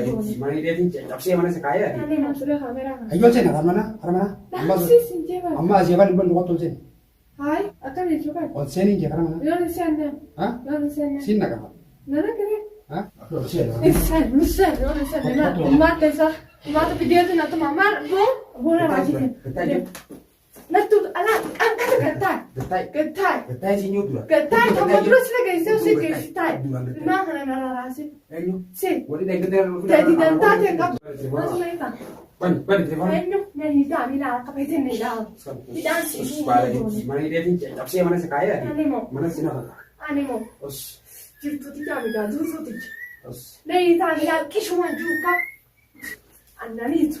Dhageettii mana hidheetiin cabsee mana si kaayee ati. Ani namsulee kaameraa kana. Hayyoo seena kan mana hara mana. Amma Namsiis hin jee bara. amma asii afaan hin bannu qottu ol seeni. Hayi akkam jechuu kan. Ol seeni hin jee kara mana. Yoon hin seenne. Ha? Yoon hin seenne. Siin naqama. Nana kiree. Ha? Ol seeni. Hin seenne hin seenne yoon hin seenne. Umaata isaa umaata fideetu na tuma maal boo boona raajii. Nattu alaa qanqata gattaa. Gattaa'e. Gattaa. Gattaa'e siin yoo dura. Gattaa kan dura sila geessee si geessi taa'e. Ilmaan kana na raraase. Eenyu? Si. Walii dheengadda irra Tadi dantaa ta'e qabdu. Masuma hin ta'a. Bani bani telefoona. Eenyu na hiikaa ni ilaala akka feeteen na ilaala. Hidhaan si Us baala mana hidheetiin cabsee mana si kaayee ati. Ani moo. Mana si nafa. Ani moo. Us Jirtuuti jaamigaa duutuuti. us. Na hiikaa ni ilaala qishumaan juukaa. Naniitu.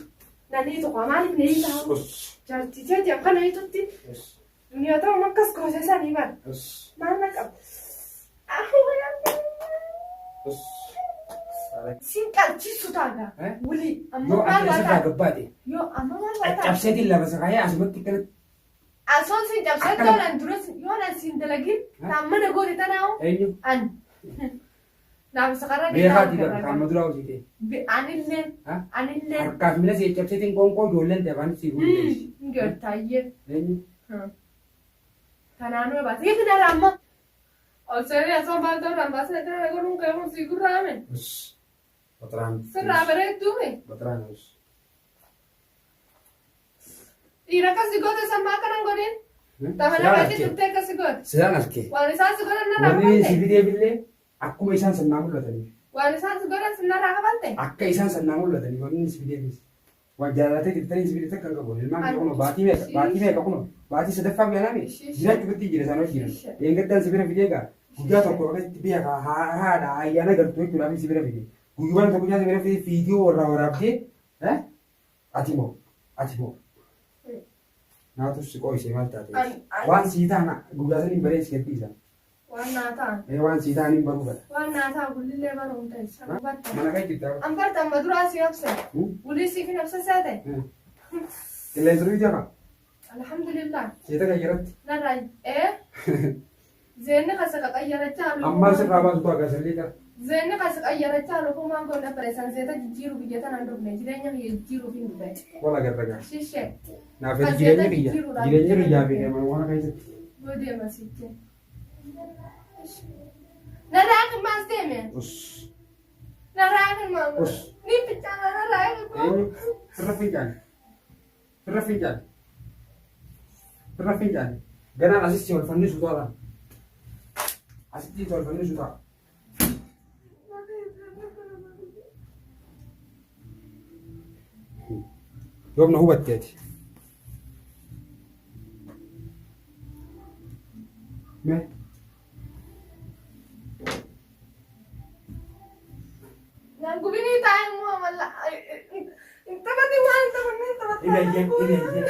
Naniitu kwa maaliif na hiikaa? Us Jaartii teeti akkana hiitutti. us Duniyaa ta'u akkas gootee sanii bara. us Maal na qaba? us. Sin qalchiisu taaga. Eh? Wuli amma Yoo maal ati asirraa waataa? gabbaate Yoo amma maal waataa? cabseetiin lafa si kaayee asumatti kanatti Asoon sin cabsee Akkana- yoonaan dura yoonaan sin dalagin taan mana goote tanaa'u eenyu an. Naamsa karra beekaati bara kan amma duraa hojii ta'e. Anillee Ha? anillee Harkaaf miila si cabseetiin qoonqoo ijoolleen ta'e afaan si guuteessi. gartaayyee. Eenyu? Kanaanuu baase. Hiiki dara amma. Ol seenee asoon baal ta'uu dhaan baasee akkana godhuun kee kun si gurraame. Us. Baxiraan. Sirraa bareedduume. Baxiraan us. Dhiira akkasii goote sammaa akkanan godhin. Tapha Sidaan nama arkee. turtee akkasii goote. Sidaan arkee. Waan isaan si godhan narraa Wanni si kafalte. fideefillee akkuma isaan sannaa mul'ataniif. Waan isaan si godhan si narraa kafalte. Akka isaan sannaa mul'ataniif wanni si fideefis. Waan jaalatee tiftanii si fide takka hin qabu. Ilmaan kee kunoo baatii meeqa? Baatii meeqa kunoo? Baatii sadaffaa guyyaa jiraachuu bitti jira isaan hojii jiran. Dheengaddaan si bira fidee gaa guyyaa tokko akkasitti biyya haadha ayyaana galtu jechuudhaaf si bira fide. Guyyumaan tokko si bira fide fiigee warraa waraabdee ati moo ati moo naatu si qo'ise maal taate? Waan sii ta'an guyyaa saniin baree si gadhiisa. Waan naa ta'an. Waan sii ta'an hin baruu bara. Waan naa ta'an gulillee baruun ta'e. Barta. Mana kan jirta. An barta amma duraa si obse. Gulii siif hin obse seete. Qilleensa durii jaba. Alhamdulillah. Seeta kan jiratti. Narraa ee. Zeenni kasa qaqayyarachaa Ammaa sirraa baasu ta'a gasallee qara. Zeenni kasa qayyarachaa lukumaan kun dhabbare san zeeta jijjiiruu biyya tanaan dhufne jireenya kiyya jijjiiruuf hin dhufe. Wala garragaa. Shishee. Naaf jireenya kiyya. Jireenya kiyyaa fi deeman waan keessatti. Godee masiiche. Narraa hirmaas deeme. Us. Narraa hirmaa. Us. Ni ficaana narraa hirmaa. Eenyu? Firra fincaani. Firra fincaani. Firra fincaani. Ganaan asitti ol fannisu ta'a. Asitti ol fannisu ta'a. Yoom na hubatteeti? Mee? Naan gubinii taa'e immoo amalla. Taphati waan taphanne Ila iyyan, ila iyyan.